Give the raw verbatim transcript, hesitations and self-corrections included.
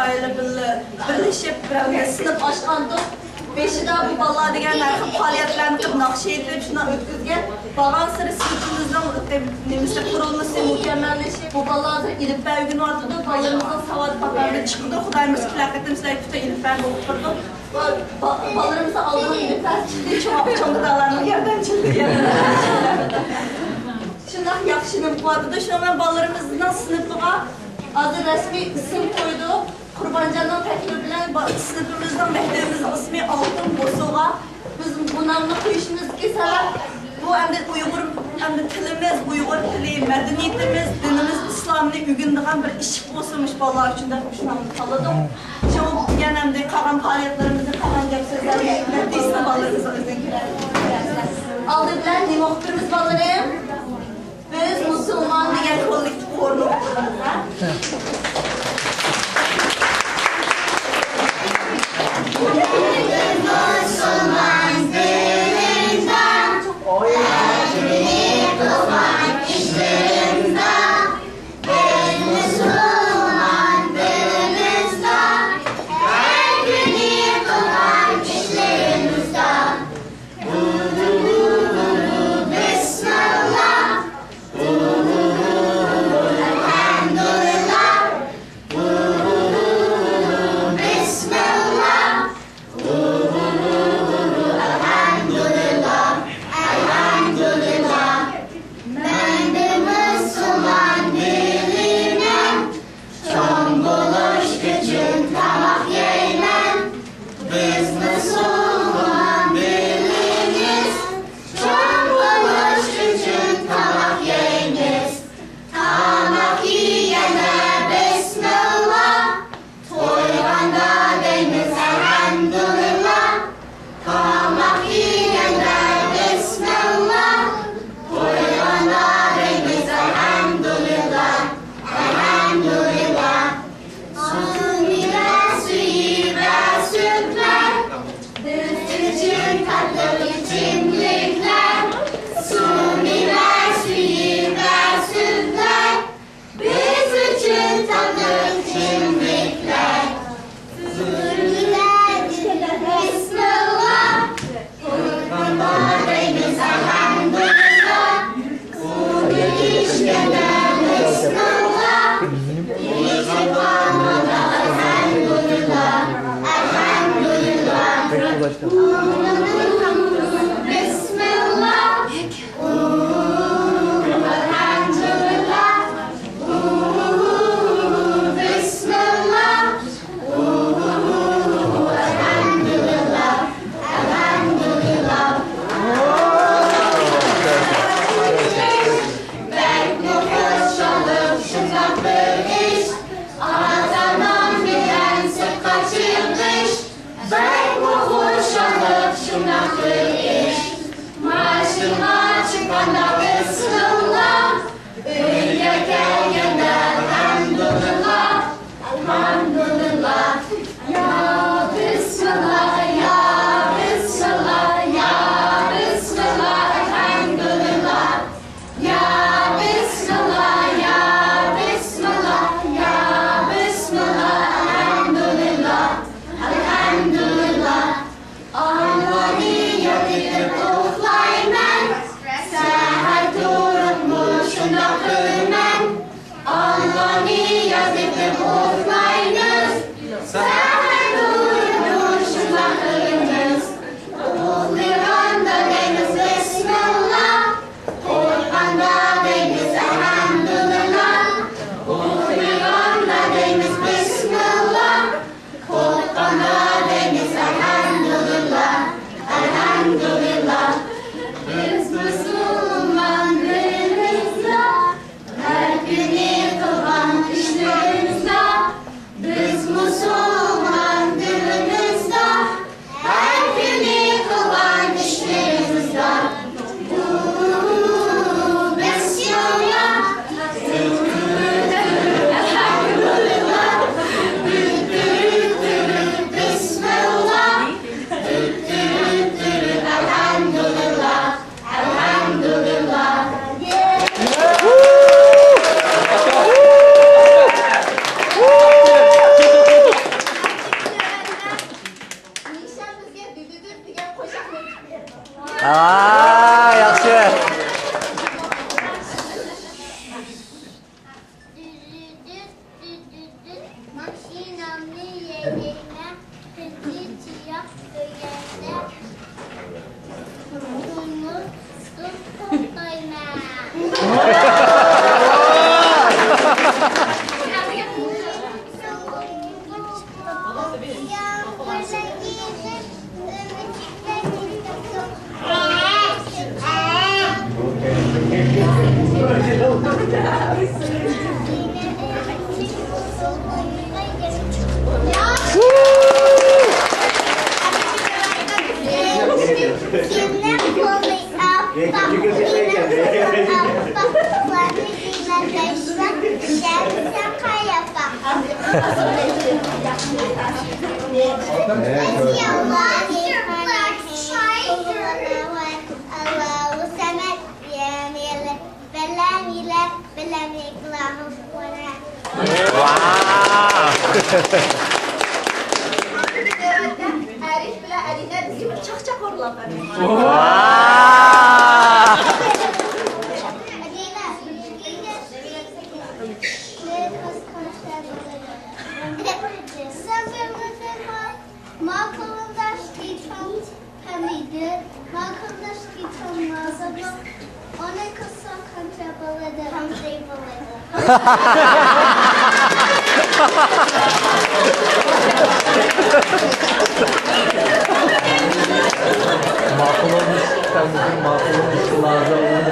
ئائىلە بىللە-، بىرلىشىپ، بىرەر سىنىپ ئاچقانتۇق. بېشىدا بۇ بالىلار دېگەن ھەر خىل پائالىيەتلەرنى قىلىپ، ناخشا ئېيتىپ، شۇنداق ئۆتكۈزگەن. بارغانسېرى سىنىپىمىزنىڭ نېمىسى، قۇرۇلمىسى مۇكەممەللىشىپ، بۇ بالىلار ھازىر ئېلىپبە ئۆگىنىۋاتىدۇ. بالىلىرىمىزنىڭ ساۋاتى پاتارىدا چىقىدۇ. خۇدايىمىز كېلەر قېتىم سىلەرگە پۈتۈن ئېلىپبەنى ئوقۇتۇپ بېرىدۇ. با-، بالىلىرىمىزنىڭ ئالدىغا ئېلىپبە چىقتى، چوڭ، چوڭ خۇدالارنىڭ ياردەمچىلىكى. شۇنداق ياخشى نېمە قىلىۋاتىدۇ. شۇنىڭ بىلەن بالىلىرىمىزنىڭ سىنىپىغا ھازىر رەسمىي ئىسىم قويدۇق. قۇربانجاننىڭ تەكلىپى بىلەن با-، سىنىپىمىزنىڭ، مەكتىپىمىزنىڭ ئىسمى ئالتۇن بوسۇغا. بىز بۇ نامنى قويۇشىمىزدىكى سەۋەب، بۇ ئەمدى ئۇيغۇر، ئەمدى تىلىمىز، ئۇيغۇر تىلى، مەدەنىيىتىمىز، دىنىمىز ئىسلامنى ئۆگىنىدىغان بىر ئىشىك بولسۇن مۇشۇ بالىلار ئۈچۈن دەپ مۇشۇ نامنى تاللىدۇق. شۇڭا بۇ دېگەن ئەمدى قالغان پائالىيەتلىرىمىزنى، قالغان گەپ سۆزلەرنى نەتىجىسىنى بالىلىرىمىزنىڭ ئۆزىدىن كۆرەرسىلەر. ئالدى بىلەن نېمە ئوقۇپ بېرىمىز بالىلىرىم؟ بىز مۇسۇلمان دېگەن كوللېكتىپ ئورۇن ئوقۇپ بېرىمىز، ھە؟ تاماق يېگەندە بىسمىللا، تويغاندا دەيمىز ئەلھەمدۇلىللا. تاماق يېگەندە بىسمىللا، تويغاندا دەيمىز ئەلھەمدۇلىللا، ئەلھەمدۇلىللا. سۈنئىي ۋە سۈيى ۋە سۈتلەر، بىز ئۈچۈن تاتلىق ئىچىملىكلەر. سۈنئىي ۋە سۈيى ۋە سۈتلەر، بىز ئۈچۈن تاتلىق ئىچىملىكلەر. سۈنئىي ۋە بىسمىللا. قۇرباندا دەيمىز ئەلھەمدۇلىللا. ئۇنى ئىچكەندە بىسمىللا. ئىچىپ قالغاندا ئەلھەمدۇلىللا. ئەلھەمدۇلىللا. بىسمىللا. ئەلھەمدۇلىللا. بىسمىللا. ئەلھەمدۇلىللا، ئەلھەمدۇلىللا. بەكمۇ خۇشاللىق شۇنداق بىر ئىش، ئاتا-ئانام بىلەن سىرتقا چىقىش. بەكمۇ خۇشاللىق شۇنداق بىر ئىش، ماشىنىغا چىققاندا بىسمىللا. ئۆيگە كەلگەندە ئەلھەمدۇلىللا، ئەلھەمدۇلىللا. يا بىسمىللا، يا بىسمىللا، يا بىسمىللا، ئەلھەمدۇلىللا. يا بىسمىللا، يا بىسمىللا، يا بىسمىللا، ئەلھەمدۇلىللا، ئەلھەمدۇلىللا. ئاللانى ياد ئېتىپ ئۇخلايمەن، سەھەر تۇرۇپمۇ شۇنداق تۇرىمەن. ئاللانى ياد ئېتىپ ئۇخلايمەن، ئا، ياخشى. ئارىف بىلەن ئەدىنە بىزگە بىر چاقچاق ئورۇنلاپ بەردى. ما كلنا شكيتهم حميدة، ما كلنا شكيتهم نازلة، أنا كسر كنت بلدة. Makul olmuş, sen bizim makul olmuş lazım.